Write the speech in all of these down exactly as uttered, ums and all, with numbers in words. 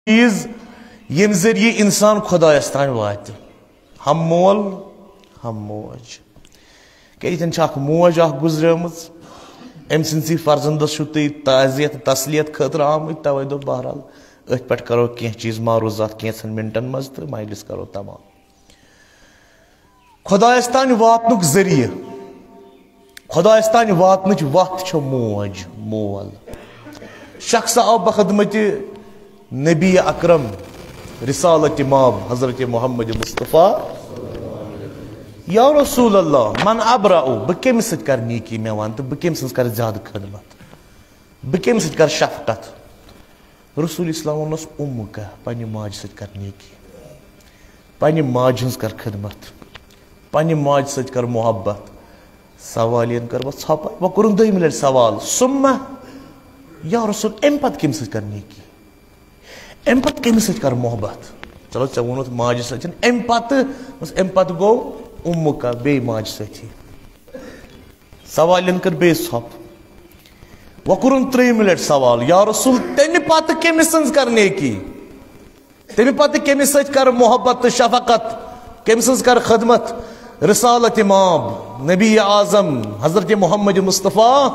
چیٖز، ییٚمہِ ذٔریعہٕ اِنسان خۄدایَس تام واتہِ۔ ہم مول، ہم موج۔ کیٛاہ ییٚتٮ۪ن چھِ اکھ موج اکھ گُزریمٕژ، أمۍ سٕنٛدسٕے فرزندس چھُو تُہۍ تعزیت تسلیت خٲطرٕ آمٕتۍ، توے دوٚپ بہرحال أتھۍ پٮ۪ٹھ کرو کینٛہہ چیٖز معروضات کینٛژھن منٹن منٛز تہٕ مجلس کرو تمام۔ خۄدایس تام واتنُک ذٔریعہٕ، خۄدایس تام واتنٕچ وتھ چھےٚ موج، مول۔ شخص آو بخدمت نبی اکرم، رسالت ماب حضرت محمد مصطفیٰ۔ یا رسول اللہ، من ابرأ، بہٕ کٔمِس سۭتۍ کرٕ نیکی؟ مےٚ وَن تہٕ بہٕ کٔمۍ سٕنٛز کرٕ زیادٕ خدمت؟ بہٕ کٔمِس سۭتۍ کرٕ شفقت؟ رسول اسلام ووٚنُس، امک، پننہِ ماجہِ سۭتۍ کر نیکی، پننہِ ماجہِ ہٕنٛز کر خدمت، پننہِ ماجہِ سۭتۍ کر محبت۔ سوالیَن کٔر وۄنۍ ژھۄپے، وۄنۍ کوٚرُن دوٚیمہِ لٹہِ سوال، ثم؟ یا رسول، امہِ پتہٕ کٔمِس سۭتۍ کر نیکی؟ امہِ پتہٕ کٔمِس سۭتۍ کر محبت؟ چلو، ژےٚ ووٚنُتھ ماجہِ سۭتۍ، امہِ پتہٕ؟ بس، امہِ پتہٕ گوٚو امک، بیٚیہِ ماجہِ سۭتی۔ سوالیَن کٔر بیٚیہِ ژھۄپ۔ وۄنۍ کوٚرُن ترٛیٚیِمہِ لٹہِ سوال، یا رسول، تمہِ پتہٕ کٔمِس سٕنٛز کر نیکی؟ تمہِ پتہٕ کٔمِس سۭتۍ کر محبت تہٕ شفقت؟ کٔمۍ سٕنٛز کر خدمت؟ رسالت ماب نبی اعظم حضرت محمد مصطفیٰ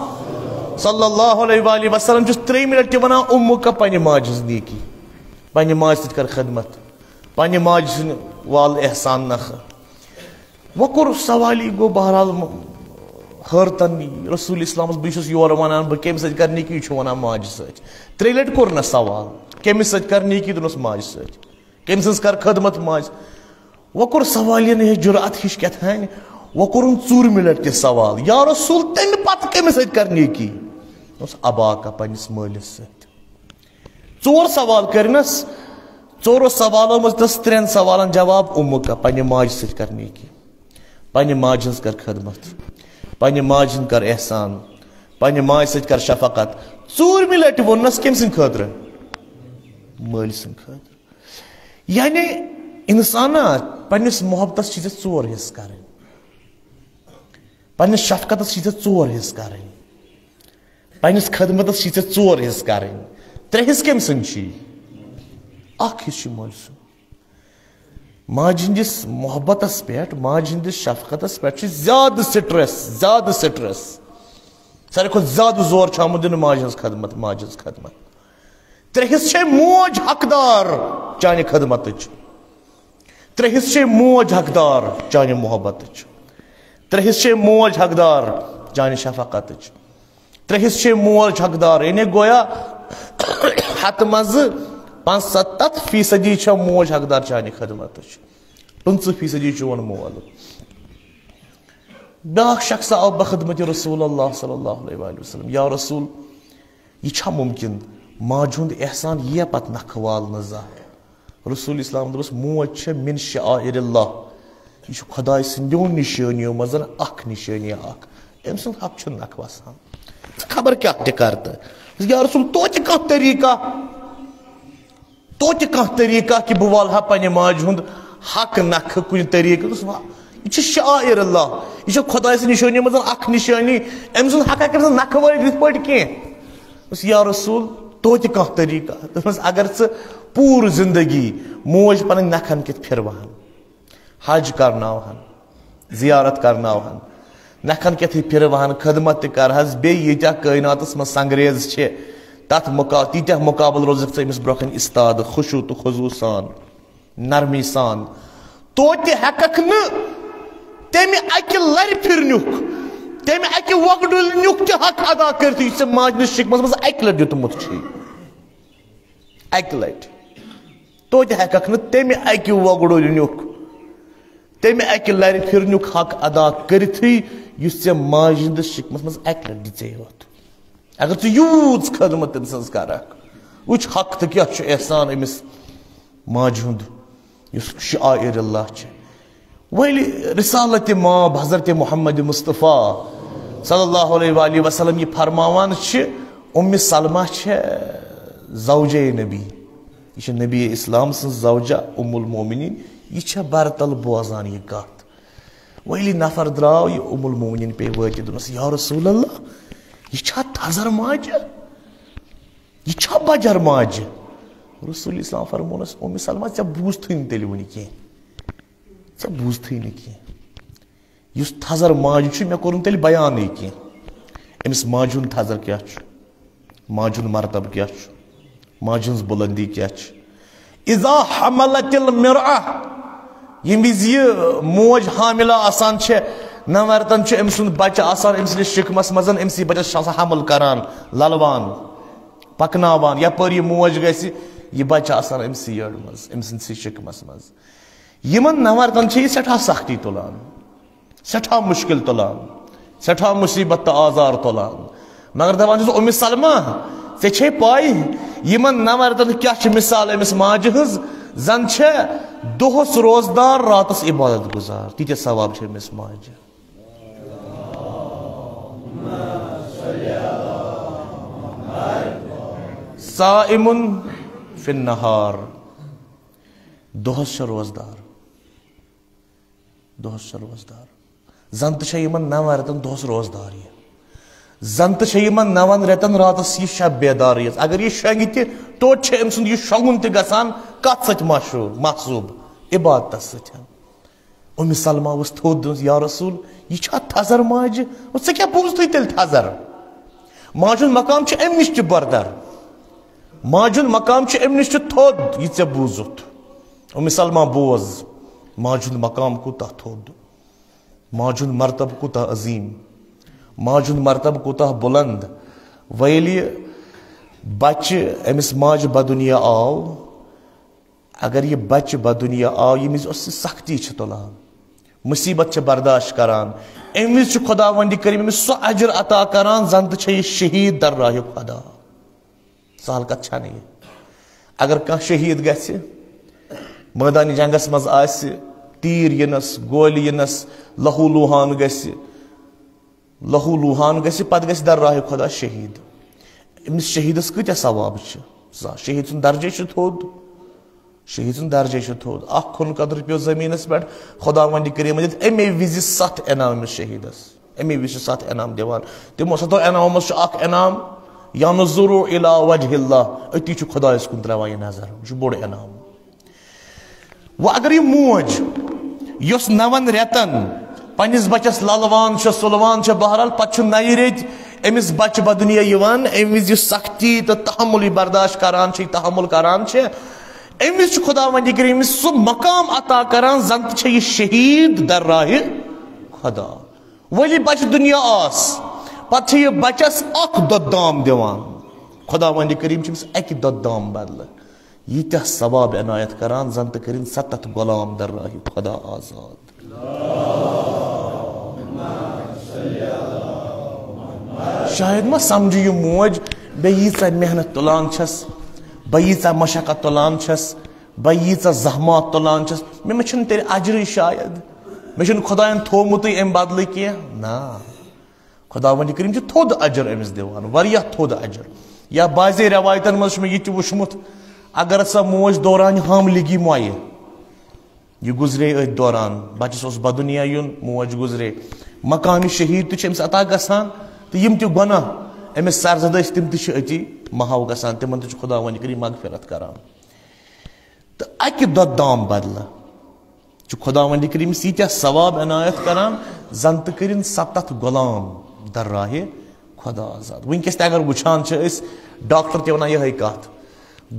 صلی اللہ علیہ وآلہ وسلم چھُس ترٛیٚیِمہِ لٹہِ تہِ ونان، امک، پننہِ ماجہِ ہٕنٛز نیکی، پننہِ ماجہِ سۭتۍ کر خدمت، پننہِ ماجہِ سٕنٛدِ وال احسان نکھٕ۔ وۄنۍ کوٚر سوال، یہِ گوٚو بہرحال م-، حٲرتن رسول اسلامس، بہٕ چھُس یورٕ ونان، بہٕ کٔمِس سۭتۍ کرٕ نیکی؟ یہِ چھُ ونان ماجہِ سۭتۍ۔ ترٛیٚیہِ لٹہِ کوٚر نہ سوال، کٔمِس سۭتۍ کرٕ نیکی؟ دوٚپنس ماجہِ سۭتۍ۔ کٔمۍ سٕنٛز کر خدمت؟ ماجہِ۔ وۄنۍ کوٚر سوال، یہِ نہٕ یہِ جُرأت ہِش کیٛاہ تھانۍ۔ وۄنۍ کوٚرُن ژوٗرمہِ لٹہِ تہِ سوال، یا رسول، تمہِ پتہٕ کٔمِس سۭتۍ کرٕ نیکی؟ دوٚپنس، اباک، پننِس مٲلِس سۭتۍ۔ ژور سوال کٔرنس، ژورو سوالو منٛز دِژ ترٛٮ۪ن سوالن جواب، امک، پننہِ ماجہِ سۭتۍ کر نیکی، پننہِ ماجہِ ہٕنٛز کر خدمت، پننہِ ماجہِ ہُنٛد کر احسان، پننہِ ماجہِ سۭتۍ کر شفقت۔ ژوٗرمہِ لٹہِ ووٚننس کٔمۍ سٕنٛدِ خٲطرٕ؟ مٲلۍ سٕنٛدِ خٲطرٕ۔ یعنی انسانا، پننِس محبتس چھِ ژےٚ ژور حصہٕ کرٕنۍ، پننِس شفقتس چھِ ژےٚ ژور حصہٕ کرٕنۍ۔ پننِس خدمتس چھِ ژےٚ ژور حصہٕ کرٕنۍ۔ ترٛےٚ حصہٕ کٔمۍ سٕنٛدۍ چھی؟ اکھ حصہٕ چھُ مٲلۍ سُنٛد۔ ماجہِ ہٕنٛدِس محبتس پٮ۪ٹھ، ماجہِ ہٕنٛدِس شفقتس پٮ۪ٹھ چھُ زیادٕ سٹریس، زیادٕ سٹریس۔ ساروی کھۄتہٕ زیادٕ زور چھُ آمُت دِنہٕ ماجہِ ہٕنٛز خدمت، ماجہِ ہٕنٛز خدمت۔ ترٛےٚ حصہٕ چھے موج حقدار چانہِ خدمتٕچ۔ ترٛےٚ حصہٕ چھے موج حقدار چانہِ محبتٕچ۔ ترٛےٚ حصہٕ چھے موج حقدار چانہِ شفقتٕچ۔ ترٛےٚ حصہٕ چھے موج حقدار، یعنی گویا ہتہٕ منٛزٕ پانٛژستتھ فیصدی چھےٚ موج حقدار چانہِ خدمتٕچ۔ پٕنٛژٕہ فیصدی چون مول۔ بیٛاکھ شخص آو بخدمت رسول اللہ صلی اللہ علیہ وآلہ وسلم، یا رسول، یہِ چھا ممکن ماجہِ ہُنٛد احسان ییہ پتہٕ نکھٕ والنہٕ زانٛہہ؟ رسول اسلام دوٚپُس، موج چھےٚ من شعائر اللہ، یہِ چھُ خۄداے سٕنٛدیو نِشٲنیو منٛز اکھ نِشٲنی اکھ۔ أمۍ سُنٛد حق چھُنہٕ نکھٕ وسان۔ ژٕ خبر کیٛاہ تہِ کر تہٕ۔ یا رسول، توتہِ کانٛہہ طریٖقہ، توتہِ کانٛہہ طریٖقہ کہِ بہٕ والہٕ ہا پننہِ ماجہِ ہُنٛد حق نکھٕ کُنہِ طریٖقہٕ۔ دوٚپُس، وَ-، یہِ چھِ شعائر اللہ، یہِ چھِ خۄداے سٕنٛز نِشٲنی منٛز اکھ نِشٲنی۔ أمۍ سُنٛد حق ہٮ۪کن نہٕ نکھٕ وٲلِتھ یِتھ پٲٹھۍ کینٛہہ۔ دوٚپُس، یا رسول، توتہِ کانٛہہ طریٖقہ؟ دوٚپمَس، اگر ژٕ پوٗرٕ زندگی موج پنٕنۍ نکھن کِتھ پھِروہن، حج کرناوہن، زیارت کرناوہن، نکھن کیتھٕے پھرٕ وہن، خدمت تہِ کرہس، بیٚیہِ ییٖتیاہ کٲیناتس منٛز سنگریز چھِ، تتھ مقا-، تیٖتیاہ مقابل روزکھ ژٕ أمِس برونٛہہ کنہِ استاد، خشوع تہٕ خضوع سان، نرمی سان۔ توتہِ ہٮ۪ککھ نہٕ تمہِ اکہِ لرِ پھرنیُک، تمہِ اکہِ وۄگڈُلنیُک تہِ حق ادا کٔرِتھ، یُس ژےٚ ماجہِ ہٕنٛدِس شِکمس منٛز اکہِ لٹہِ دیُتمُت چھُے۔ اکہِ لٹہِ۔ توتہِ ہٮ۪ککھ نہٕ تمہِ اکہِ وۄگڈُلنیُک، تمہِ اکہِ لرِ پھرنیُک حق ادا کٔرِتھٕے، یُس ژےٚ ماجہِ ہٕنٛدِس شِکمس منٛز اکہِ لٹہِ دِژے یوت۔ اگر ژٕ یوٗژ خدمت تٔمۍ سٕنٛز کرکھ، وٕچھ حق تہٕ کیٛاہ چھُ احسان أمِس ماجہِ ہُنٛد، یُس شعائر اللہ چھِ۔ ویلی رسالت ماب حضرت محمد مصطفیٰ صلی اللہ علیہ وآلہ وسلم یہِ فرماوان چھِ، ام سلمہ چھِ زوجہ نبی، یہِ چھِ نبی اسلام سٕنٛز زوجہ ام المومنین، یہِ چھےٚ برتل بوزان یہِ کتھ۔ ویلی نفر درٛاو، یہِ ام المومنین پیٚیہِ وٲتِتھ، دوٚپنس، یا رسول اللہ، یہِ چھا تھزر ماجہِ؟ یہِ چھا بجر ماجہِ؟ رسول اسلام فرمونس، "اُمِ سلمہ، ژےٚ بوٗزتھٕے نہٕ تیٚلہِ وُنہِ کینٛہہ، ژےٚ بوٗزتھٕے نہٕ کینٛہہ۔ یُس تھزر ماجہِ چھُ، مےٚ کوٚر نہٕ تیٚلہِ بیانٕے کینٛہہ۔ أمِس ماجہِ ہُنٛد تھزر کیٛاہ چھُ، ماجہِ ہُنٛد مرتبہٕ کیٛاہ چھُ، ماجہِ ہٕنٛز بُلندی کیٛاہ چھِ۔" اذا حملت المرأة، ییٚمہِ وِزِ یہِ موج حاملہ آسان چھےٚ، نَوَن رٮ۪تن چھُ أمۍ سُنٛد بچہٕ آسان أمۍ سٕنٛدِس شِکمس منٛز، أمۍ سٕے بچس چھِ آسان حمل کران، للوان، پکناوان۔ یپٲرۍ یہِ موج گژھِ، یہِ بچہٕ آسان أمۍ سٕے یٔڈ منٛز، أمۍ سٕنٛدسٕے شِکمس منٛز۔ یِمن نَوَن رٮ۪تن چھِ یہِ سٮ۪ٹھاہ سختی تُلان، سٮ۪ٹھاہ مُشکِل تُلان، سٮ۪ٹھاہ مُصیبت تہٕ آزار تُلان۔ مگر دپان چھُس، "اُمِ سلمہ، ژےٚ چھے پَے، یِمن نَوَن رٮ۪تن کیٛاہ چھِ مثال أمِس ماجہِ ہٕنٛز؟ زن چھےٚ دۄہس روزدار، راتس عبادت گزار، تیٖتیٛاہ ثواب چھِ أمِس ماجہِ۔" صائم فی النہار، دۄہس چھےٚ روزدار، دۄہس چھےٚ روزدار۔ زن تہِ چھےٚ یِمن نَوَن رٮ۪تن دۄہس روزدار یہِ۔ زن تہِ چھےٚ یِمن نَوَن رٮ۪تن راتس یہِ شب بیدار یِژھ۔ اگر یہِ شۄنگہِ تہِ، توتہِ چھےٚ أمۍ سُنٛد یہِ شۄنگُن تہِ گژھان کتھ سۭتۍ مشہوٗر، محسوٗب؟ عبادتس سۭتۍ۔ اُمِ سلمہ ؤژھ تھوٚد، دوٚپنس، "یا رسول، یہِ چھا تھزر ماجہِ؟ ژےٚ کیٛاہ بوٗزتھٕے تیٚلہِ تھزر؟ ماجہِ ہُنٛد مقام چھُ اَمہِ نِش تہِ برتر۔ ماجہِ ہُنٛد مقام چھُ اَمہِ نِش تہِ تھوٚد، یہِ ژےٚ بوٗزُتھ۔" اُمِ سلمہ بوز، ماجہِ ہُنٛد مقام کوٗتاہ تھوٚد، ماجہِ ہُنٛد مرتبہٕ کوٗتاہ عظیٖم، ماجہِ ہُنٛد مرتبہٕ کوٗتاہ بُلنٛد۔ وۄنۍ ییٚلہِ یہِ بچہِ أمِس ماجہِ بدُنیا آو، اگر یہِ بچہِ بدُنیا آو، ییٚمہِ وِزِ ٲس یہِ سختی چھِ تُلان، مُصیبت چھِ برداشت کران، اَمہِ وِزِ چھُ خداوندِ کریم أمِس سُہ اجر عطا کران، زن تہِ چھےٚ یہِ شہیٖد در راہِ خدا۔ سہل کتھ چھنہٕ یہِ۔ اگر کانٛہہ شہیٖد گژھِ، مٲدانِ جنگس منٛز آسہِ، تیٖر یِنس، گولہِ یِنس، لہو لوہان گژھِ، لہو لوہان گژھِ، پتہٕ گژھِ در راہِ خدا شہیٖد۔ أمِس شہیٖدس کۭتیاہ ثواب چھِ؟ زانٛہہ شہیٖد سُنٛد درجے چھُ تھوٚد، شہیٖد سُنٛد درجے چھُ تھوٚد۔ اکھ کھُن قطرٕ پیوٚو زٔمیٖنس پٮ۪ٹھ، خداوندِ کریٖمن دِتھ اَمے وِزِ ستھ انعام أمِس شہیٖدس۔ اَمے وِزِ چھِ ستھ انعام دِوان۔ تِمو ستو انعامو منٛز چھُ اکھ انعام، "ینظر الی وجہ اللہ"، أتی چھُ خدایس کُن ترٛاوان یہِ نظر۔ یہِ چھُ بوٚڑ انعام۔ وۄنۍ اگر یہِ موج، یۄس نَوَن رٮ۪تن پننِس بچس للوان چھےٚ، سُلوان چھےٚ، بہرحال پتہٕ چھُ نَیہِ ریٚتۍ أمِس بچہٕ بدُنیا یِوان، اَمہِ وِزِ یُس سختی تہٕ تحمل یہِ برداشت کران چھِ، یہِ تحمل کران چھِ، اَمہِ وِزِ چھُ خداوندِ کریم أمِس سُہ مقام عطا کران، زن تہِ چھےٚ یہِ شہیٖد در راہِ خدا۔ وۄنۍ ییٚلہِ بچہٕ دُنیا آس، پتہٕ چھِ یہِ بچس اکھ دۄد دام دِوان۔ خداوندِ کریم چھُ أمِس اکہِ دۄد دام بدلہٕ ییٖتیٛاہ ثواب عنایت کران، زن تہِ کٔرِن ستتھ غلام در راہِ خدا آزاد۔ شاید ما سمجھِ یہِ موج، بہٕ ییٖژاہ محنت تُلان چھَس، بہٕ ییٖژاہ مشقت تُلان چھَس، بہٕ ییٖژاہ زحمات تُلان چھَس، مےٚ ما چھُنہٕ تیٚلہِ اجرٕے شاید؟ مےٚ چھُنہٕ خۄدایَن تھوٚومُتٕے اَمہِ بدلہٕ کینٛہہ۔ نہ، خۄداوندِ کریم چھُ تھوٚد اجر أمِس دِوان، واریاہ تھوٚد اجر۔ یا بعضے رٮ۪وایتَن منٛز چھُ مےٚ یہِ تہِ وُچھمُت، اگر سۄ موج دوران حاملگی مۄیہِ، یہِ گُزرے أتھۍ دوران، بَچَس اوس بدُنیا یُن، موج گُزرے، مقامِ شہیٖد تہِ چھُ أمِس عطا گژھان، تہٕ یِم تہِ گۄناہ أمِس سرزد ٲسۍ، تِم تہِ چھِ أتی محو گژھان، تِمَن تہِ چھُ خۄداوندِ کریم مغفرت کران۔ تہٕ اَکہِ دۄدٕ دام بدلہٕ چھُ خۄداوندِ کریٖمَس ییٖتیٛاہ ثواب عنایت کران، زَن تہِ کٔرِن ستتھ غلام در راہِ خۄدا آزاد۔ وٕنکیٚس تہِ اگر وٕچھان چھِ أسۍ، ڈاکٹر تہِ وَنان یِہوٚے کَتھ،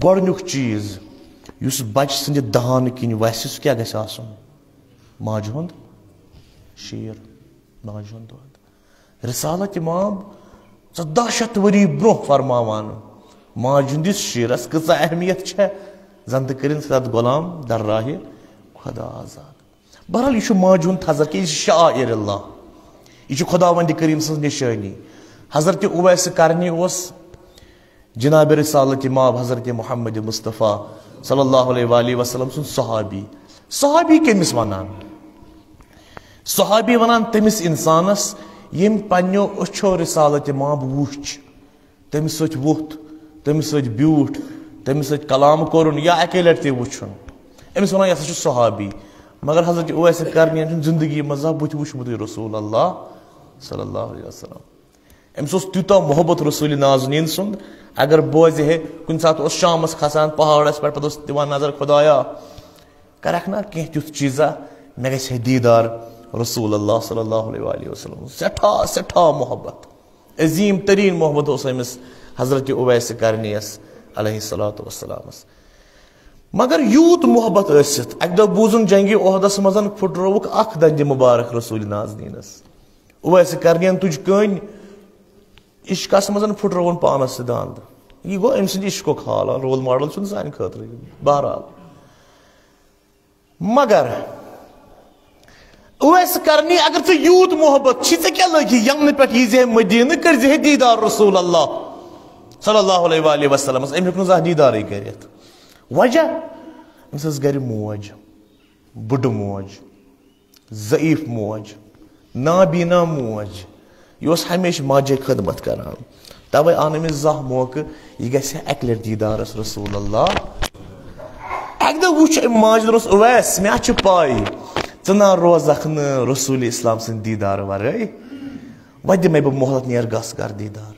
گۄڈٕنیُک چیٖز یُس بَچہٕ سٕنٛدِ دَہان کِنۍ وَسہِ، سُہ کیٛاہ گژھِ آسُن؟ ماجہِ ہُنٛد شیٖر، ماجہِ ہُنٛد دۄد۔ رسالت امام ژۄداہ شیٚتھ ؤری برونٛہہ فرماوان، ماجہِ ہٕنٛدِس شیٖرس کۭژاہ اہمیت چھےٚ، زن تہِ کٔرِن ستتھ غلام در راہِ خۄدا آزاد۔ بہرحال، یہِ چھُ ماجہِ ہُنٛد تھزر، کہِ یہِ چھِ شعائر اللہ، یہِ چھِ خۄداوندِ کریم سٕنٛز نِشٲنی۔ حضرت اویس قرنی اوس جناب رسالت مآب حضرت محمد مصطفیٰ صلی اللہ علیہ وآلہ وسلم سُنٛد صحابی۔ صحابی کٔمِس ونان؟ صحابی ونان تٔمِس انسانس، ییٚمۍ پننیو أچھو رسالت مآب وُچھ، تٔمِس سۭتۍ ووٚتھ، تٔمِس سۭتۍ بیوٗٹھ، تٔمِس سۭتۍ کلام کوٚرُن یا اکے لٹہِ تہِ وُچھُن۔ أمِس ونان، یہِ ہسا چھُ صحابی۔ مگر حضرت اویس قرنی چھُنہٕ زندگی منٛز زانٛہہ بُتھِ وُچھمُتٕے رسول اللہ صلی اللہ علیہ وسلم۔ أمِس اوس تیوٗتاہ محبت رسول نازنیٖن سُنٛد، اگر بوزِ ہے، کُنہِ ساتہٕ اوس شامس کھسان پہاڑس پٮ۪ٹھ، پتہٕ اوس دِوان نظر، خدایا، کرکھ نا کینٛہہ تیُتھ چیٖزا، مےٚ گژھِ ہے دیٖدار رسول اللہ صلی اللہ علیہ وآلہ وسلم۔ سٮ۪ٹھاہ، سٮ۪ٹھاہ محبت، عظیٖم تریٖن محبت اوس أمِس حضرت اویس کرنیَس علیہ الصلوۃ والسلامس۔ مگر یوٗت محبت ٲسِتھ، اکہِ دۄہ بوٗزُن جنگِ احدس منٛز پھُٹرووُکھ اکھ دندِ مبارک رسول نازنیٖنس۔ اویس کرنین تُج کٔنۍ، عشقس منٛز پھُٹرووُن پانس سۭتۍ دند۔ یہِ گوٚو أمۍ سٕنٛدِ عشقُک حال، رول ماڈل چھُنہٕ سانہِ خٲطرٕ۔ بہرحال، مگر اویس کرنی، اگر ژےٚ یوٗت محبت چھی، ژےٚ کیٛاہ لٲگی یمنہٕ پٮ۪ٹھ یی زِ ہے مدینہٕ، کٔرۍ زِ ہے دیٖدار رسول اللہ صلی اللہ علیہ وآلہ وسلمس؟ أمۍ ہیوٚک نہٕ زانٛہہ دیٖدارٕے کٔرِتھ۔ وجہ؟ أمِس ٲس گرِ موج، بٕڈٕ موج، ضعیف موج، نابینا موج۔ یہِ اوس ہمیشہِ ماجہِ خدمت کران۔ توے آو نہٕ أمِس زانٛہہ موقعہٕ، یہِ گژھِ اکہِ لٹہِ دیٖدارس رسول اللہ۔ اکہِ دۄہ وُچھ أمۍ ماجہِ، دوٚپنس، اویس، مےٚ چھِ پاے، ژٕ نہ روزکھ نہٕ رسول اسلام سٕنٛدِ دیٖدار ورٲے۔ وۄنۍ دِمے بہٕ مۄہلت، نیر گژھ کر دیٖدار۔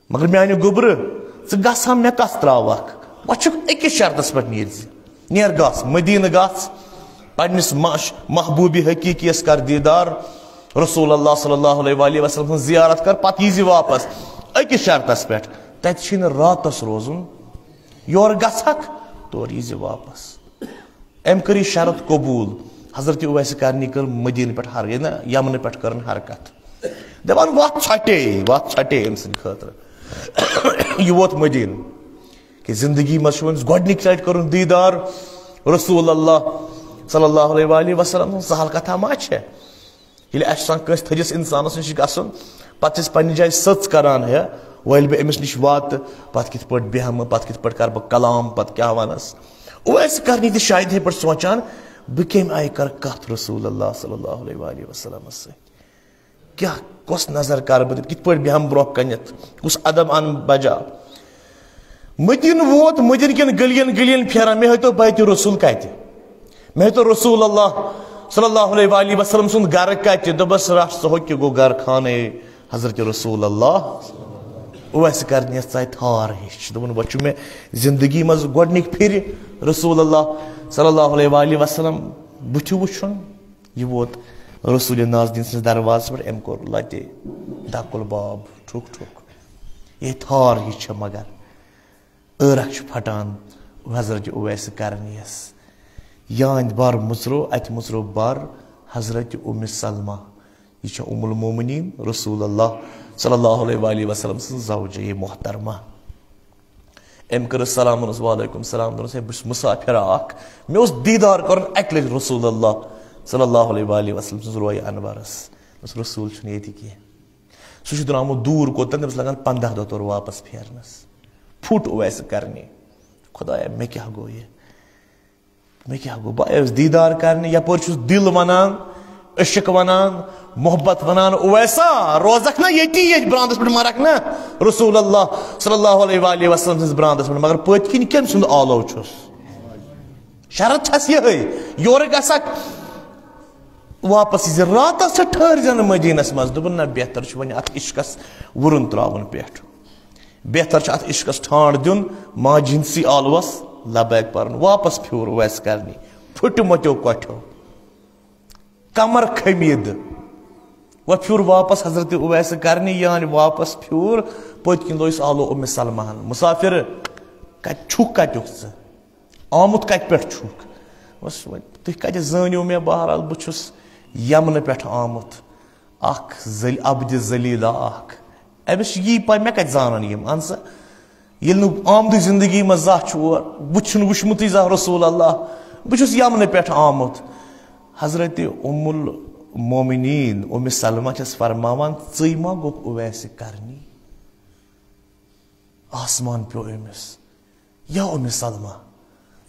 مگر میانہِ گوٚبرٕ، ژٕ گژھ ہا مےٚ کتھ تراوکھ؟ وۄنۍ چھُکھ أکِس شرطس پٮ۪ٹھ، نیر زِ، نیر گژھ، مدینہٕ گژھ، پننِس مش-، محبوبِ حقیقیس کر دیٖدار، رسول اللہ صلی اللہ علیہ وآلہ وسلم سٕنٛز زیارت کر، پتہٕ یی زِ واپس أکِس شرطس پٮ۪ٹھ، تتہِ چھُے نہٕ راتس روزُن، یورٕ گژھکھ، تورٕ یی زِ واپس۔ أمۍ کٔر یہِ شرط قبوٗل۔ حضرت اویس کرنی کٔر مدینہٕ پٮ۪ٹھ حر-، یہِ نہ یمنہٕ پٮ۪ٹھ کٔرٕن حرکت۔ دپان، وتھ ژھۄٹے، وتھ ژھۄٹے أمۍ سٕنٛدِ خٲطرٕ۔ یہِ ووت مدینہٕ۔ کہ زندگی منٛز چھُ وۄنۍ گۄڈٕنِچ لٹہِ کوٚرُن دیٖدار رسول اللہ صلی اللہ علیہ وآلہ وسلم۔ سہل کتھا ما چھےٚ؟ ییٚلہِ اَسہِ چھُ آسان کٲنٛسہِ تھٔدِس اِنسانَس نِش گژھُن، پَتہٕ چھِ أسۍ پنٛنہِ جایہِ سٕژ کَران، ہے، وۄنۍ ییٚلہِ بہٕ أمِس نِش واتہٕ، پَتہٕ کِتھ پٲٹھۍ بیٚہمہٕ، پَتہٕ کِتھ پٲٹھۍ کَرٕ بہٕ کلام، پَتہٕ کیٛاہ وَنَس؟ اویس کرنی تہِ شاید یِتھَے پٲٹھۍ سونٛچان، بہٕ کَمہِ آیہِ کَرٕ کَتھ رسول اللہ صلی اللہ علیہ وآلہ وسلمَس سۭتۍ؟ کیٛاہ، کۄس نظر کَرٕ بہٕ تٔمِس؟ کِتھ پٲٹھۍ بیٚہمہٕ برٛونٛہہ کَنٮ۪تھ؟ کُس ادب اَنہٕ بجا؟ مدینہٕ ووت، مدینہٕ کٮ۪ن گٔلین گٔلین پھیران، مےٚ ہٲتو بیتِ رسول کتہِ؟ مےٚ ہٲتو رسول اللہ صلی اللہ علیہ وآلہ وسلم سُنٛد گرٕ کتہِ؟ دوٚپس، رٹھ ژٕ، ہُہ کہِ گوٚو گرٕ خانَے حضرت رسول اللہ۔ اویس کرنیس ژاے تھار ہِش، دوٚپُن، وۄنۍ چھُ مےٚ زندگی منٛز گۄڈٕنِکۍ پھِرِ رسول اللہ صلی اللہ علیہ وآلہ وسلم بُتھِ وُچھُن۔ یہِ ووت رسول نازنیٖن سٕنٛدِس دروازس پٮ۪ٹھ، أمۍ کوٚر لتہِ دکُل باب، ٹھُک ٹھُک۔ یہِ تھار ہِش چھےٚ مگر۔ عٲرق چھُ پھٹان حضرت اویس کرنیَس۔ یاندِ بر مُژرو، اتہِ مُژرو بر حضرت ام سلمہ۔ یہِ چھےٚ ام المومنین رسول اللہ صلی اللہ علیہ وآلہ وسلم سٕنٛز زوجہ محترمہ۔ أمۍ کٔرٕس سلام، دوٚپنس، وعلیکم سلام۔ دوٚپنس، ہے، بہٕ چھُس مسافر اکھ، مےٚ اوس دیٖدار کرُن اکہِ لٹہِ رسول اللہ صلی اللہ علیہ وآلہ وسلم سٕنٛز رویہِ انورس۔ دوٚپنس، رسول چھُنہٕ ییٚتہِ کینٛہہ۔ سُہ چھُ درٛامُت دوٗر کوٚت تام، تٔمِس لگان پنٛداہ دۄہ تورٕ واپس پھیرنس۔ پھُٹ اویس کرنی، خدایا، مےٚ کیٛاہ گوٚو یہِ؟ مےٚ کیٛاہ گوٚو؟ بہٕ آیوس دیٖدار کرنہِ، یپٲرۍ چھُس دِل ونان، عشق ونان، محبت ونان، اویسا، روزکھ نا ییٚتی، ییٚتھۍ براندس پٮ۪ٹھ مرکھ نا رسول اللہ صلی اللہ علیہ وآلہ وسلم سٕنٛدِس براندس پٮ۪ٹھ، مگر پٔتۍ کِنۍ کٔمۍ سُنٛد آلو چھُس؟ شرط چھس یِہے، یورٕ گژھکھ واپس یہِ زِ راتس ژٕ ٹھٔہر زٮ۪نہٕ مدینس منٛز۔ دوٚپُن، نہ، بہتر چھُ وۄنۍ اتھ عشقس وُرُن تراوُن پٮ۪ٹھ، بہتر چھُ اتھ عشقس ٹھانڈ دیُن، ماجہِ ہٕنٛدسٕے آلوس لبیک پرُن۔ واپس پھیوٗر اویس کرنی، پھُٹہِ مۄتیو کۄٹھیو، کمر خمیٖدٕ۔ وۄنۍ پھیوٗر واپس حضرت اویس کرنی، یعنی واپس پھیوٗر، پٔتۍ کِنۍ لویُس آلو اُمہِ سلمہ ہن، مسافر، کتہِ چھُکھ، کتیُک ژٕ؟ آمُت کتہِ پٮ۪ٹھ چھُکھ؟ بس وۄنۍ تُہۍ کتہِ زٲنِو مےٚ؟ بہرحال، بہٕ چھُس یمنہٕ پٮ۪ٹھ آمُت، اکھ ذل-، عبدِ ذلیلہ اکھ۔ أمِس چھِ یی پاے مےٚ کتہِ زانن یِم؟ اہن سا، ییٚلہِ نہٕ آمدٕے زندگی منٛز زانٛہہ چھُ اور، بہٕ چھُنہٕ وُچھمُتٕے زانٛہہ رسول اللہ، بہٕ چھُس یمنہٕ پٮ۪ٹھ آمُت۔ حضرت ام المومنین ام سلمہ چھس فرماوان، ژٕے ما گوٚکھ اویس کرنی؟ آسمان پیوٚو أمِس۔ یا اُمِ سلمہ،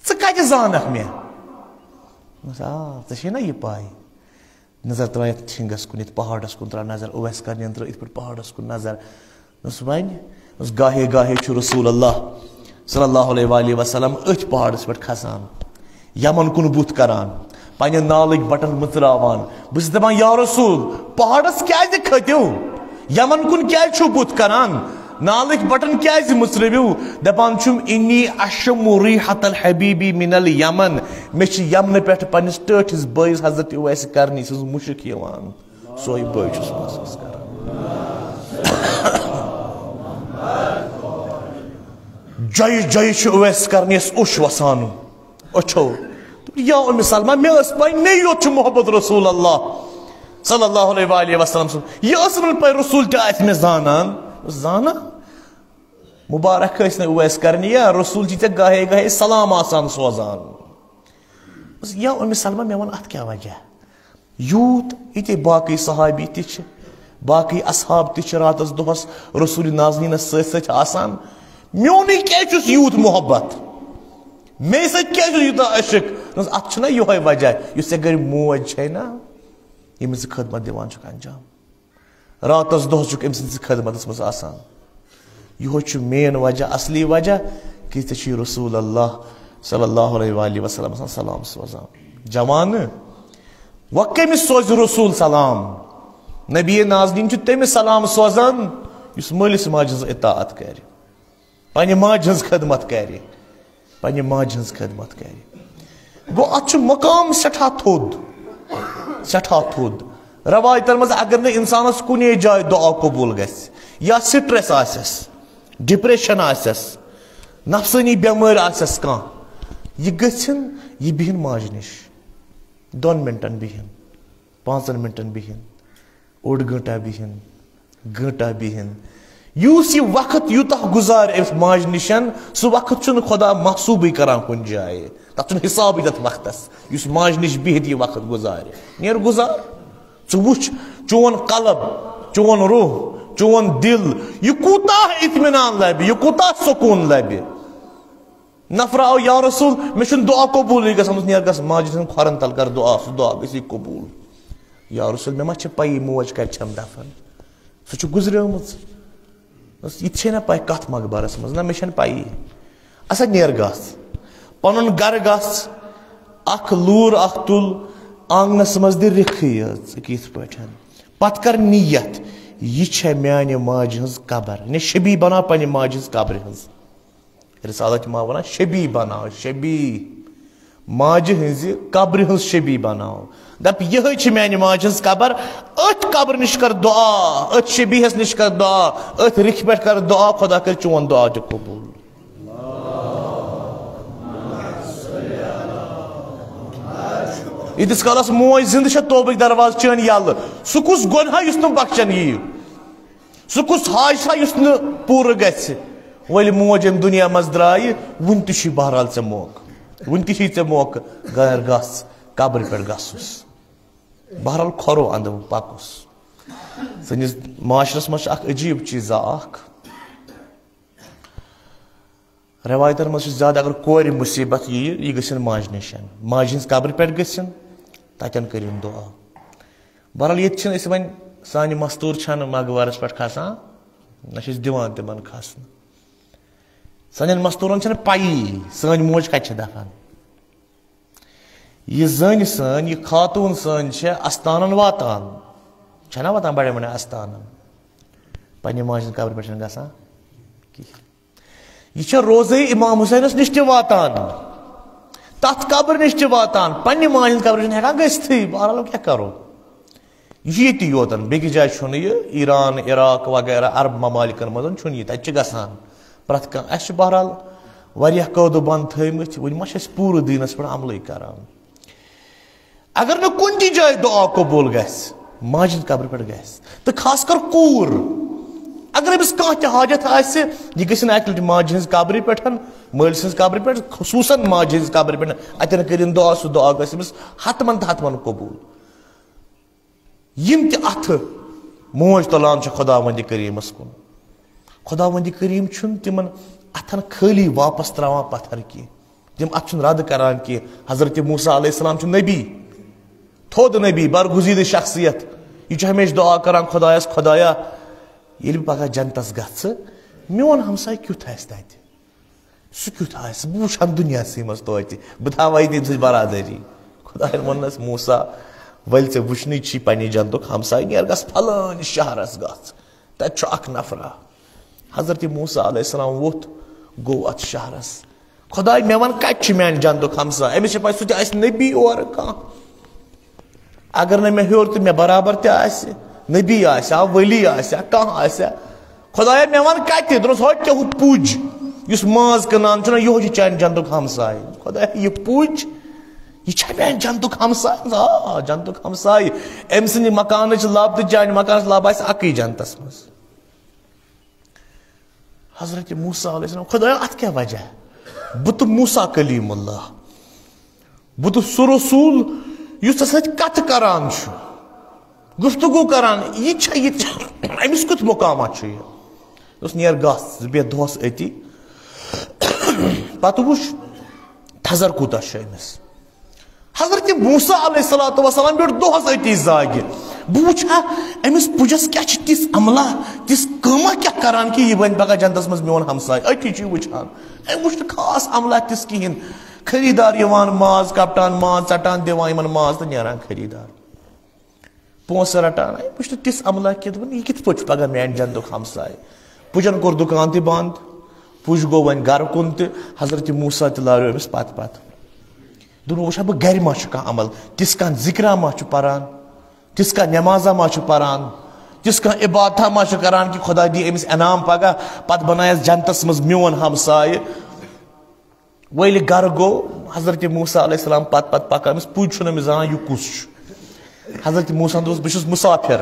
ژٕ کتہِ زانکھ مےٚ؟ دوٚپمس، آ، ژےٚ چھے نا یہِ پاے؟ نظر ترٛاو یتھ ٹھنگس کُن، یتھ پہاڑس کُن ترٛاو نظر، اویس کرنین ترٛٲو یِتھ پٲٹھۍ پہاڑس کُن نظر۔ دوٚپمس، وۄنۍ؟ دوٚپمس، گاہے گاہے چھُ رسول اللہ صلی اللہ علیہ وآلہ وسلم أتھۍ پہاڑس پٮ۪ٹھ کھسان، یمن کُن بُتھ کران، پننہِ نالٕکۍ بٹن مٕژراوان۔ بہٕ چھُس دپان، یا رسول، پہاڑس کیازِ کھٔتِو؟ یمن کُن کیازِ چھُو بُتھ کران؟ نالٕکۍ بٹن کیازِ مٕژرٲوِو؟ دپان چھُم، "انی اشم ریحت الحبیبی من الیمن"، مےٚ چھِ یمنہٕ پٮ۪ٹھ پننِس ٹٲٹھِس بٲیِس حضرت اویس کرنی سٕنٛز مُشک یِوان۔ سۄے بٲے چھُس محسوٗس کران۔ جایہِ جایہِ چھُ اویس کرنیس اوٚش وسان۔ أچھو۔ یا ام سلمہ، مےٚ ٲس پَے، مےٚ یوت چھُ محبت رسول اللہ صلی اللہ علیہ وآلہ وسلم سُنٛد۔ یہِ ٲس نہٕ پَے، رسول تہِ آسہِ مےٚ زانان۔ زانان؟ مبارک ٲسۍ نہٕ اویس کرنی، یا رسول چھِ ژےٚ گاہے گاہے سلام آسان سوزان۔ یا ام سلمہ، مےٚ وَن اَتھ کیٛاہ وجہ؟ یوٗت یہِ تہِ باقٕے صحابی تہِ چھِ، باقٕے اصحاب تہِ چھِ راتس دۄہس رسول نازنینس سۭتۍ سۭتۍ آسان۔ میونٕے کیٛازِ چھُس یوٗت محبت؟ مےٚ سۭتۍ کیٛازِ چھُس یوٗتاہ عشق؟ دوٚپمَس، اتھ چھُنہ یِہوٚے وجہ، یُس ژےٚ گرِ موج چھے نا، ییٚمِس ژٕ خدمت دِوان چھُکھ انجام۔ راتس دۄہس چھُکھ أمۍ سٕنٛدِس خدمتس منٛز آسان۔ یِہوٚے چھُ مین وجہ، اصلی وجہ، کہِ ژےٚ چھُے رسول اللہ صلی اللہ علیہ وآلہ وسلم آسان سلام سوزان۔ جوانہٕ، وۄنۍ کٔمِس سوزِ رسول سلام؟ نبی نازنین چھُ تٔمِس سلام سوزان، یُس مٲلِس ماجہِ ہٕنٛز اطاعت کرِ، پننہِ ماجہِ ہٕنٛز خدمت کرِ، پننہِ ماجہِ ہٕنٛز خدمت کرِ۔ گوٚو، اتھ چھُ مقام سٮ۪ٹھاہ تھوٚد، سٮ۪ٹھاہ تھوٚد۔ روایتن منٛز اگر نہٕ انسانس کُنے جایہِ دعا قبول گژھِ، یا سٹریس آسٮ۪س، ڈپریشن آسٮ۪س، نفسٲنی بٮ۪مٲرۍ آسٮ۪س کانٛہہ، یہِ گٔژھِن، یہِ بِہِن ماجہِ نِش، دۄن منٹن بِہِن، پانٛژن منٹن بِہِن، اوٚڑ گٲنٛٹہ بِہِن، گٲنٛٹہ بِہِن۔ یُس یہِ وقت یوٗتاہ گُزارِ أمِس ماجہِ نِشن، سُہ وقت چھُنہٕ خۄدا محسوٗبٕے کران کُنہِ جایہِ۔ تتھ چھُنہٕ حسابٕے تتھ وقتس، یُس ماجہِ نِش بِہِتھ یہِ وقت گُزارِ۔ نیر گُزار۔ ژٕ وٕچھ، چون قلب، چون روح، چون دل، یہِ کوٗتاہ اطمینان لبہِ، یہِ کوٗتاہ سکوٗن لبہِ۔ نفر آو، "یا رسول، مےٚ چھُنہٕ دعا قبوٗلٕے گژھان۔" دوٚپمَس، "نیر گژھ ماجہِ ہٕنٛدٮ۪ن کھۄرن تل، کر دعا، سُہ دعا گژھی قبوٗل۔" "یا رسول، مےٚ ما چھِ پَیی موج کَتہِ چھَم دفن؟ سُہ چھُ گُزریومٕژ۔" دوٚپمَس، "یہِ تہِ چھے نہ پَے کَتھ مقبرس منٛز؟" "نہ، مےٚ چھَنہٕ پَیی۔" "اَسا نیر گژھ، پَنُن گرٕ گژھ، اکھ لوٗر اکھ تُل، آنٛگنَس منٛز دِ رِکھٕے یٲژ، یِتھ پٲٹھۍ۔ پَتہٕ کر نیت، یہِ چھےٚ میانہِ ماجہِ ہٕنٛز قبر۔" یعنی شبیہ بناو پننہِ ماجہِ ہٕنٛز قبرِ ہٕنٛز۔ رسالت ما ونان، شبیہ بناو، شبیہ۔ ماجہِ ہٕنٛزِ قبرِ ہٕنٛز شبیہ بناو۔ دپ، یِہے چھِ میانہِ ماجہِ ہٕنٛز قبر، أتھۍ قبرِ نِش کر دعا، أتھۍ شبیہس نِش کر دعا، أتھۍ رِکھِ پٮ۪ٹھ کر دعا، خدا کر چون دعا تہِ قبول۔ ییٖتِس کالس موج زندٕ چھےٚ، توبٕکۍ دروازٕ چٲنۍ یلہٕ۔ سُہ کُس گۄناہ یُس نہٕ بخشن یِیہِ؟ سُہ کُس حاجتھا یُس نہٕ پوٗرٕ گژھِ؟ وۄلہِ موج اَمہِ دُنیا منٛز درٛایہِ، وُنہِ تہِ چھُے بہرحال ژےٚ موقعہٕ، وُنہِ تہِ چھُے ژےٚ موقعہٕ۔ غیر گژھ، قبرِ پٮ۪ٹھ گژھُس۔ بہرحال کھۄرو اندٕ پکُس۔ سٲنِس معاشرس منٛز چھِ اکھ عجیٖب چیٖزا اکھ۔ رٮ۪وایتَن منٛز چھُ زیادٕ، اگر کورِ مُصیٖبت یِیہِ، یہِ گٔژھِن ماجہِ نِش، ماجہِ ہِنٛز قبرِ پٮ۪ٹھ گٔژھِن، تَتٮ۪ن کٔرِن دُعا۔ بہرحال، ییٚتہِ چھِنہٕ أسۍ وۄنۍ، سانہِ مَستوٗر چھَنہٕ مقبرَس پٮ۪ٹھ کھسان، نہ چھِ أسۍ دِوان تِمَن کھسنہٕ۔ سانٮ۪ن مَستوٗرَن چھَنہٕ پَیی سٲنۍ موج کَتہِ چھِ دَفن۔ یہِ زٔنۍ سٲنۍ، یہِ خاتوٗن سٲنۍ چھےٚ اَستانَن واتان، چھَنہ واتان بَڑٮ۪ن بَڑٮ۪ن اَستانَن، پنٛنہِ ماجہِ ہِنٛز قبرِ پٮ۪ٹھ چھَنہٕ گژھان کِہیٖنۍ۔ یہِ چھےٚ روزے امام حسینس نِش تہِ واتان، تتھ قبرِ نِش تہِ واتان، پننہِ ماجہِ ہٕنٛز قبرِ چھُنہٕ ہٮ۪کان گٔژھتھٕے۔ بہرحال، وۄنۍ کیٛاہ کرو؟ یہِ چھُ ییٚتی یوتن، بیٚکِس جایہِ چھُنہٕ یہِ۔ ایران، عراق وغیرہ عرب ممالکن منٛز چھُنہٕ یہِ، تتہِ چھِ گژھان پرٛٮ۪تھ کانٛہہ۔ اَسہِ چھِ بہرحال واریاہ قٲعدٕ بنٛد تھٲومٕتۍ، وۄنۍ ما چھِ أسۍ پوٗرٕ دیٖنس پٮ۪ٹھ عملٕے کران؟ اگر نہٕ کُنہِ تہِ جایہِ دُعا قبوٗل گژھِ، ماجہِ ہٕنٛز قبرِ پٮ۪ٹھ گژھِ، تہٕ خاص کر کوٗر، اگر أمِس کانٛہہ تہِ حاجت آسہِ، یہِ گژھِ نہٕ اَکہِ لٹہِ ماجہِ ہٕنٛز قبرِ پٮ۪ٹھ، مٲلۍ سٕنٛز قبرِ پٮ۪ٹھ، خصوٗصاً ماجہِ ہٕنٛز قبرِ پٮ۪ٹھ، اَتٮ۪ن کٔرِن دُعا، سُہ دُعا گژھِ أمِس حتماً تہٕ حتماً قبوٗل۔ یِم تہِ اَتھٕ موج تُلان چھِ خۄداوندِ کریٖمس کُن، خۄداوندِ کریٖم چھُنہٕ تِمن اَتھن خٲلی واپس تراوان پتھر کینٛہہ۔ تِم اَتھ چھُنہٕ رد کران کینٛہہ۔ حضرت موسیٰ علیہ السلام چھُ نبی، تھوٚد نبی، برگزیدٕ شخصیت۔ یہِ چھُ ہمیشہِ دُعا کران خۄدایس، "خۄدایا، ییٚلہِ بہٕ پگاہ جنتس گژھٕ، میون ہمسایہِ کیُتھ آسہِ تتہِ؟ سُہ کیُتھ آسہِ؟ بہٕ وٕچھٕ ہن دُنیاہسٕے منٛز توتہِ، بہٕ تھاوٕ تٔمۍ سٕنٛز برادری۔" خۄداین ووٚننس، "موسیٰ، ولہِ ژےٚ وٕچھنٕے چھی پننہِ جنتُک ہمسایہِ، نیر گژھ فلٲنۍ شہرس گژھ۔" تَتہِ چھُ اَکھ نفرا۔ حضرت موسیٰ علیہ السلام ووٚتھ، گوٚو اَتھ شہرس۔ خۄداے، مےٚ وَن، کَتہِ چھُ میٛانہِ جنتُک ہمساے؟ أمِس چھِ پَے، سُہ تہِ آسہِ نبی اورٕ کانٛہہ۔ اگر نہٕ مےٚ ہیوٚر تہٕ مےٚ برابر تہِ آسہِ، نبی آسہِ ہا، ولی آسہِ ہا، کانٛہہ آسہِ ہا۔ خۄدایا، مےٚ وَن کَتہِ؟ دوٚپنَس، ہوٚتہِ کیٛاہ ہُہ پُج، یُس ماز کٕنان چھُنہ، یِہوٚے چھُ چانہِ جنتُک ہمساے۔ خۄدایا، یہِ پُج، یہِ چھا میٛانہِ جنتُک ہمساے؟ آ، جنتُک ہمساے۔ أمۍ سٕنٛدِ مکانٕچ لَب تہٕ چانہِ مکانٕچ لَب آسہِ اَکٕے جنتَس منٛز۔ حضرت موسیٰ علیہ السلام، خۄدایا، اَتھ کیٛاہ وجہ؟ بہٕ تہٕ موسیٰ کلیم اللہ، بہٕ تہٕ سُہ رسول یُس ژےٚ سۭتۍ کتھٕ کران چھُ، گفتگو کران، یہِ چھا، یہِ چھا، أمِس کیُتھ مقامہ چھُ یہِ؟ دوٚپُس، نیر گژھ، ژٕ بیٚہہ دۄہس أتی، پتہٕ وٕچھ تھزر کوٗتاہ چھُ أمِس۔ حضرت موسیٰ علیہ الصلوۃ والسلام بیوٗٹھ دۄہس أتی زاگہِ۔ بہٕ وٕچھِ ہا، أمِس پُجس کیٛاہ چھِ تِژھ عملہ، تِژھ کٲمہ کیٛاہ کران کہِ یہِ بنہِ پگاہ جنتس منٛز میون ہمساے؟ أتی چھُ یہِ وٕچھان۔ أمۍ وٕچھ نہٕ خاص عملہ تِژھ کِہیٖنۍ۔ خریٖدار یِوان، ماز کپٹان، ماز ژٹان، دِوان یِمن ماز تہٕ نیران خریٖدار۔ پونٛسہٕ رٹان، أمۍ وٕچھ نہٕ تِژھ عملہ کینٛہہ۔ دوٚپُن، یہِ کِتھ پٲٹھۍ چھُ پگاہ میانہِ جنتُک ہمساے؟ پُجن کوٚر دُکان تہِ بنٛد، پُج گوٚو وۄنۍ گرٕ کُن تہٕ حضرت موسیٰ تہِ لاریو أمِس پتہٕ پتہٕ۔ دوٚپُن، وٕچھ ہا بہٕ گرِ ما چھُ کانٛہہ عمل، تِژھ کانٛہہ ذِکرا ما چھُ پران، تِژھ کانٛہہ نمازا ما چھُ پران، تِژھ کانٛہہ عبادتھا ما چھُ کران کہِ خۄدا دِیہِ أمِس انعام پگاہ، پتہٕ بنایس جنتس منٛز میون ہمسایہِ۔ وٲلۍ گرٕ گوٚو، حضرت موسیٰ علیہ السلام پتہٕ پتہٕ پکان، أمِس پُج چھُنہٕ أمِس زانان، یہِ کُس چھُ۔ حضرت موسیٰ ہن دوٚپُس، بہٕ چھُس مُسافِر،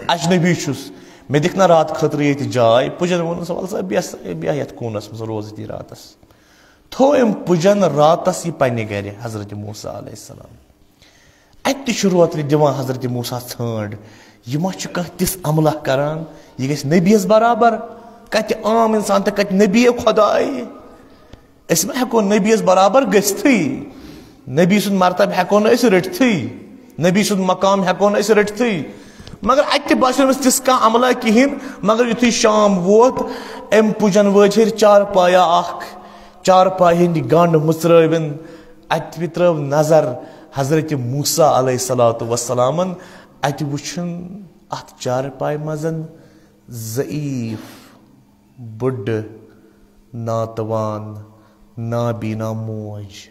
اجنبی چھُس، مےٚ دِکھ نہ رات خٲطرٕ ییٚتہِ جاے؟ پُجن ووٚنُس، وَلہٕ سا بیٚہہ سا، بیٚہہ یَتھ کوٗنس منٛز، روز ییٚتی راتس۔ تھوٚو أمۍ پُجن راتس یہِ پننہِ گرِ، حضرت موسیٰ علیہ السلام۔ اَتہِ تہِ چھُ روترِ دِوان حضرت موسیٰ ژھانٛڈ، یہِ ما چھُ کانٛہہ تِژھ عملہ کران، یہِ گژھِ نبیَس برابر؟ کتہِ عام انسان تہٕ کتہِ نبی خۄداے؟ أسۍ ما ہٮ۪کو نبیَس برابر گٔژھتھٕے؟ نبی سُنٛد مرتبہٕ ہٮ۪کو نہٕ أسۍ رٔٹتھٕے، نبی سُنٛد مقام ہٮ۪کو نہٕ أسۍ رٔٹتھٕے۔ مگر اَتہِ تہِ باسیو نہٕ أمِس تِژھ کانٛہہ عملہ کِہیٖنۍ۔ مگر یُتھُے شام ووت، أمۍ پُجن وٲج ہیٚرِ چارپایا اکھ، چارپایہِ ہٕنٛدۍ گنٛڈ مُژرٲوِن۔ اَتہِ تہِ ترٲو نظر حضرت موسیٰ علیہ الصلوۃ والسلامن، اَتہِ وُچھُن اَتھ چارپایہِ منٛز ضعیف، بُڈٕ، ناتوان، نابینا موج۔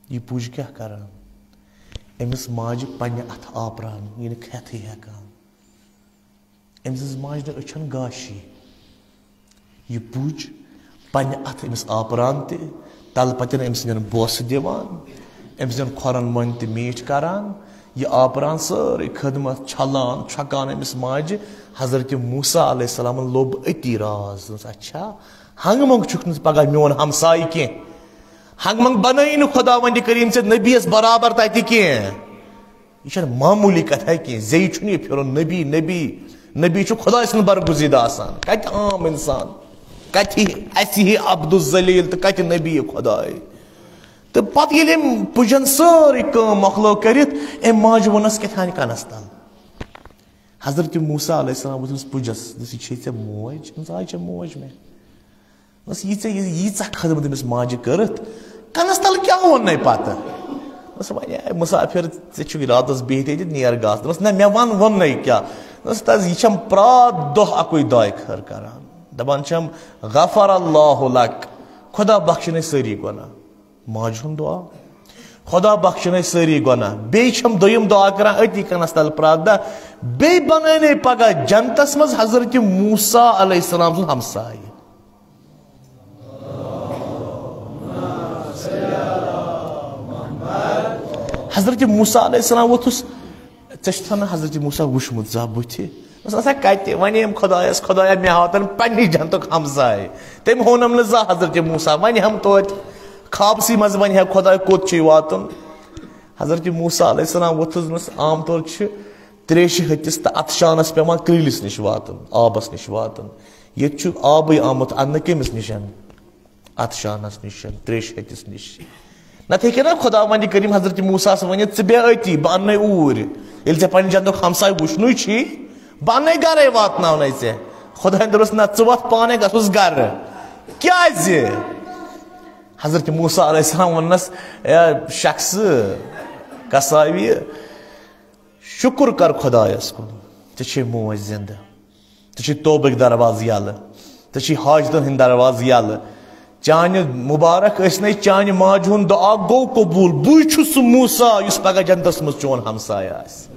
یہِ پُج کیٛاہ کران؟ أمِس ماجہِ پننہِ اَتھٕ آپران، یہِ نہٕ کھٮ۪تھٕے ہٮ۪کان۔ أمۍ سٕنٛز ماجہِ نہٕ أچھن گاشی۔ یہِ پُج پننہِ اَتھٕ أمِس آپران تہِ، تَلہٕ پتٮ۪ن أمۍ سٕنٛدٮ۪ن بوسہٕ دِوان، أمۍ سٕنٛدٮ۪ن کھۄرن مۄنۍ تہِ میٖٹھۍ کران۔ یہِ آپران سٲرٕے خدمت، چھلان، چھۄکان أمِس ماجہِ۔ حضرت موسیٰ علیہ السلامن لوٚب أتی راز۔ دوٚپنس، اچھا، ہنٛگہٕ منٛگہٕ چھُکھ نہٕ ژٕ پگاہ میون ہمسایہِ کینٛہہ۔ ہنٛگہٕ منٛگہٕ بنٲیی نہٕ خۄداوندِ کریم ژےٚ نبیَس برابر تتہِ کینٛہہ۔ یہِ چھَنہٕ معموٗلی کتھا کینٛہہ، زیٚیہِ چھُنہٕ یہِ پھِرُن نبی، نبی، نبی چھُ خۄداے سُنٛد برگزیدٕ آسان۔ کتہِ عام انسان، کتہِ ہی اسہِ ہی عبدالذلیل تہٕ کتہِ نبی خۄداے؟ تہٕ پتہٕ ییٚلہِ أمۍ پُجن سٲرٕے کٲم مۄکلٲو کٔرِتھ، أمۍ ماجہِ ووٚننس کیٛاہ تام کنس تل۔ حضرت موسیٰ علیہ السلام ووٚتھ أمِس پُجس، دوٚپُس، یہِ چھے ژےٚ موج؟ دوٚپنس، آ، یہِ چھےٚ موج مےٚ۔ بس ییٖژاہ، یہِ-، ییٖژاہ خدمت أمِس ماجہِ کٔرٕتھ، کنس تل کیٛاہ ووٚننے پتہٕ؟ بس وۄنۍ اے مُسافِر، ژےٚ چھُے راتس بِہِتھ ییٚتہِ، نیر گژھ۔ دوٚپنس، نہ، مےٚ وَن، ووٚننے کیٛاہ؟ دوٚپنس، تہ یہِ چھَم پرٛٮ۪تھ دۄہ اَکُے دعاے خٲر کران، دپان چھَم، غفر اللہ لک، خۄدا بخشِنَے سٲری گۄناہ۔ ماجہِ ہُنٛد دُعا، خۄدا بخشِنَے سٲری گۄناہ۔ بیٚیہِ چھَم دوٚیِم دُعا کران أتی کنس تل پرٛٮ۪تھ دۄہ، بیٚیہِ بنٲونَے پگاہ جنتس منٛز حضرت موسیٰ علیہ السلام سُنٛد ہمسایہِ۔ حضرت موسیٰ علیہ السلام ووٚتھُس، ژےٚ چھُتھ نہٕ حضرت موسیٰ وُچھمُت زانٛہہ بُتھِ؟ دوٚپُس، اَسا کَتہِ؟ وَنے أمۍ خۄدایَس، خۄدایا، مےٚ ہاو تَن پنٛنہِ جنتُک ہمسایہِ۔ تٔمۍ ہوونَم نہٕ زانٛہہ حضرت موسیٰ، وَنہِ ہم توتہِ۔ خوابسٕے منٛز وَنہِ ہا خۄداے کوٚت چھُے واتُن۔ حضرت موسیٰ علیہ السلام ووٚتھُس، دوٚپنَس، عام طور چھِ تریشہِ ہتِس تہٕ عطشانس پٮ۪وان کرٛیٖلِس نِش واتُن، آبس نِش واتُن۔ ییٚتہِ چھُ آبٕے آمُت اننہٕ کٔمِس نِش؟ عطشانس نِش، تریشہِ ہتِس نِش۔ نتہٕ ہیٚکہِ نا خۄداوندِ کریم حضرت موسیٰ ہس ؤنِتھ، ژٕ بیٚہہ أتی، بہٕ اننَے اوٗرۍ۔ ییٚلہِ ژےٚ پننہِ جنتُک ہمسایہِ وُچھنُے چھُے، بہٕ اننَے گرے، واتناونَے ژےٚ۔ خۄدایَن دوٚپُس، نہ، ژٕ وَتھ پانے، گژھُس گرٕ۔ کیازِ؟ حضرت موسیٰ علیہ السلام ووٚننَس، اے شخص، کساوی، شُکُر کر خۄدایَس کُن۔ ژےٚ چھے موج زندٕ۔ ژےٚ چھُے توبٕکۍ دروازٕ یَلہٕ۔ ژےٚ چھُے حاجتن ہٕنٛدۍ دروازٕ یَلہٕ۔ چانہِ مُبارک ٲسۍ نے، چانہِ ماجہِ ہُنٛد دُعا گوٚو قبوٗل۔ بٕے چھُس سُہ موسیٰ یُس پگاہ جنتس منٛز چون ہمسایہِ آسہِ۔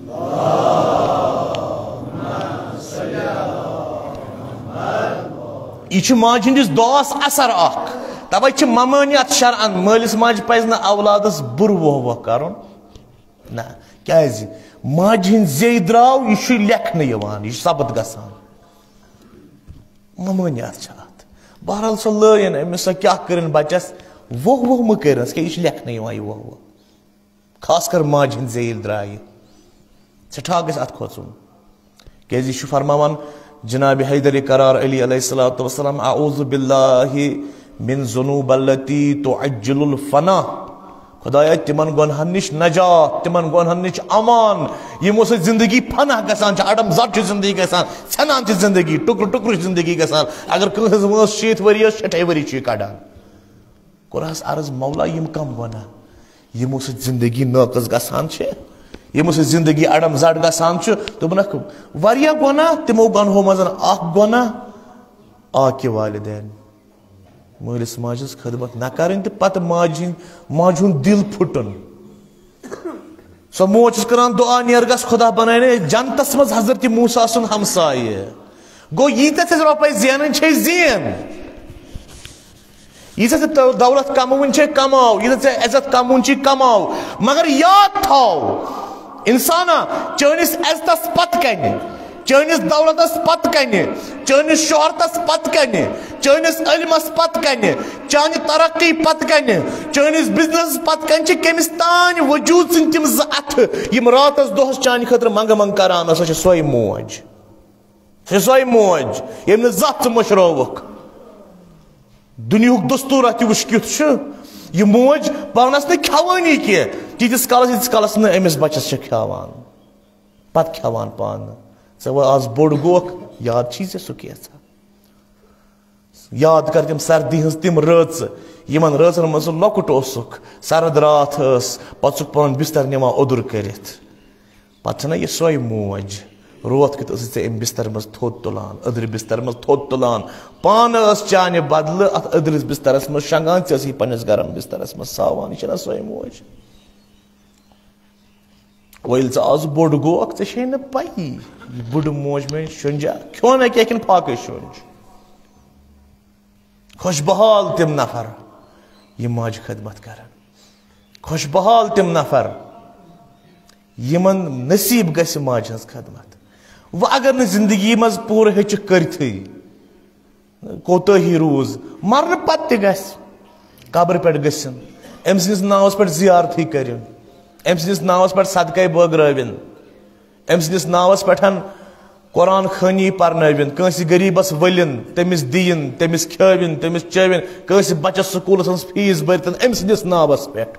یہِ چھُ ماجہِ ہٕنٛدِس دُعاہس اثر اکھ۔ توے چھِ ممٲنیت شرعن، مٲلِس ماجہِ پزِ نہٕ اولادس بُرٕ ووہ ووہ کرُن۔ نہ، کیازِ؟ ماجہِ ہٕنٛدۍ زیٚیہِ درٛاو، یہِ چھُ لیکھنہٕ یِوان، یہِ چھُ ثبت گژھان۔ ممٲنیت چھِ اتھ۔ بہرحال، سۄ لٲین أمِس، سۄ کیٛاہ کٔرِن بچس؟ ووہ ووہ مہٕ کٔرِنس، کیٛاہ یہِ چھُ لیکھنہٕ یِوان، یہِ ووہ ووہ۔ خاص کر ماجہِ ہٕنٛدۍ زیٚیہِ ییٚلہِ درٛایہِ، سٮ۪ٹھاہ گژھِ اتھ کھوژُن۔ کیازِ یہِ چھُ فرماوان جناب حیدر قرار علی علیہ الصلوۃ والسلام، "اعوذ باللہ من ذنوب التی تعجل الفنا"۔ خدایا، تِمن گۄنہن نِش نجات، تِمن گۄنہن نِش امان، یِمو سۭتۍ زندگی فنا گژھان چھِ، اڑم زر چھِ زندگی گژھان، ژھٮ۪نان چھِ زندگی، ٹُکرٕ ٹُکرٕ چھِ زندگی گژھان۔ اگر کٲنٛسہِ ہٕنٛز وٲنٛس شیٖتھ ؤری ٲس، شیٹھے ؤری چھُ یہِ کڑان۔ کوٚر حظ عرض، "مولا، یِم کم گۄناہ؟ یِمو سۭتۍ زندگی ناقص گژھان چھِ، یِمو سۭتۍ زندگی اڑم زڑ گژھان چھِ۔" دوٚپُن، "اکھ واریاہ گۄناہ، تِمو گۄنہو منٛز اکھ گۄناہ آ کہِ والدین۔" مٲلِس ماجہِ ہٕنٛز خدمت نہ کرٕنۍ تہٕ پتہٕ ماجہِ ہٕنٛدۍ، ماجہِ ہُنٛد دِل پھُٹُن۔ سۄ موج چھس کران دُعا، "نیر گژھ، خدا بناونے جنتس منٛز حضرت موسیٰ سُنٛد ہمسایہِ۔" گوٚو، ییٖتیٛاہ ژےٚ رۄپے زینٕنۍ چھے، زین۔ ییٖژاہ ژےٚ دو-، دولت کماوٕنۍ چھے، کماو۔ ییٖژاہ ژےٚ عزت کماوُن چھے، کماو۔ مگر یاد تھاو، انسانا، چٲنِس عزتس پتہٕ کنہِ، چٲنِس دولتس پتہٕ کنہِ، چٲنِس شہرتس پتہٕ کنہِ، چٲنِس علمس پتہٕ کنہِ، چانہِ ترقی پتہٕ کنہِ، چٲنِس بزنسس پتہٕ کنہِ چھِ کٔمِس تانۍ وجود سٕنٛدۍ تِم زٕ اتھٕ، یِم راتس دۄہس چانہِ خٲطرٕ منگہٕ منگ کران آسان چھِ، سۄے موج۔ چھِ سۄے موج، ییٚمۍ نہٕ زانٛہہ ژٕ مٔشرٲوٕکھ۔ دُنیہُک دستوٗر اَتھ تہِ وٕچھ کیُتھ چھُ۔ یہِ موج پانَس نہٕ کھٮ۪وٲنی کینٛہہ، تیٖتِس کالَس، ییٖتِس کالَس نہٕ أمِس بَچَس چھِ کھٮ۪وان۔ پَتہٕ کھٮ۪وان پانہٕ۔ ژےٚ وۄنۍ آز بوٚڑ گوکھ، یاد چھی ژےٚ سُہ کینٛژھا؟ یاد کر تِم سردی ہٕنٛز تِم رٲژٕ، یِمَن رٲژَن منٛز ژٕ لۄکُٹ اوسُکھ، سرد راتھ ٲس، پَتہٕ چھُکھ پَنُن بِستَر نِوان اوٚدُر کٔرِتھ۔ پتہٕ چھنہ یہِ سۄے موج، روتھ کیُتھ ٲسٕے ژےٚ أمۍ بستر منٛز تھوٚد تُلان، أدرِ بستر منٛز تھوٚد تُلان، پانہٕ ٲس چانہِ بدلہٕ اتھ أدرِس بسترس منٛز شۄنٛگان، ژےٚ ٲسٕے پننِس گرم بسترس منٛز ساوان۔ یہِ چھنہ سۄے موج؟ وۄنۍ ییٚلہِ ژٕ آز بوٚڑ گوکھ، ژےٚ چھے نہٕ پَیی، یہِ بٕڈٕ موج میٲنۍ شۄنٛجا کھیوٚو نہ کینٛہہ کِنہٕ فاقے شۄنٛج۔ خۄش بحال تِم نفر، یِم ماجہِ خدمت کرن۔ خۄش بحال تِم نفر، یِمن نصیب گژھِ ماجہِ ہٕنٛز خدمت۔ وۄنۍ اگر نہٕ زندگی منٛز پوٗرٕ ہیٚچھکھ کٔرتھٕے، کوتٲہی روٗز، مرنہٕ پتہٕ تہِ گژھِ قبرِ پٮ۪ٹھ گٔژھِن، أمۍ سٕنٛدِس ناوس پٮ۪ٹھ زیارتھٕے کٔرِن، أمۍ سٕنٛدِس ناوس پٮ۪ٹھ صدقے بٲگرٲوِن۔ أمۍ سٕنٛدِس ناوس پٮ۪ٹھ قرآن خوٲنی پرنٲوِن، کٲنٛسہِ غریٖبس ؤلِن، تٔمِس دِیِن، تٔمِس کھیٲوِن، تٔمِس چٲوِن، کٲنٛسہِ بچس سکوٗلس ہٕنٛز فیٖس بٔرتن أمۍ سٕنٛدِس ناوس پٮ۪ٹھ۔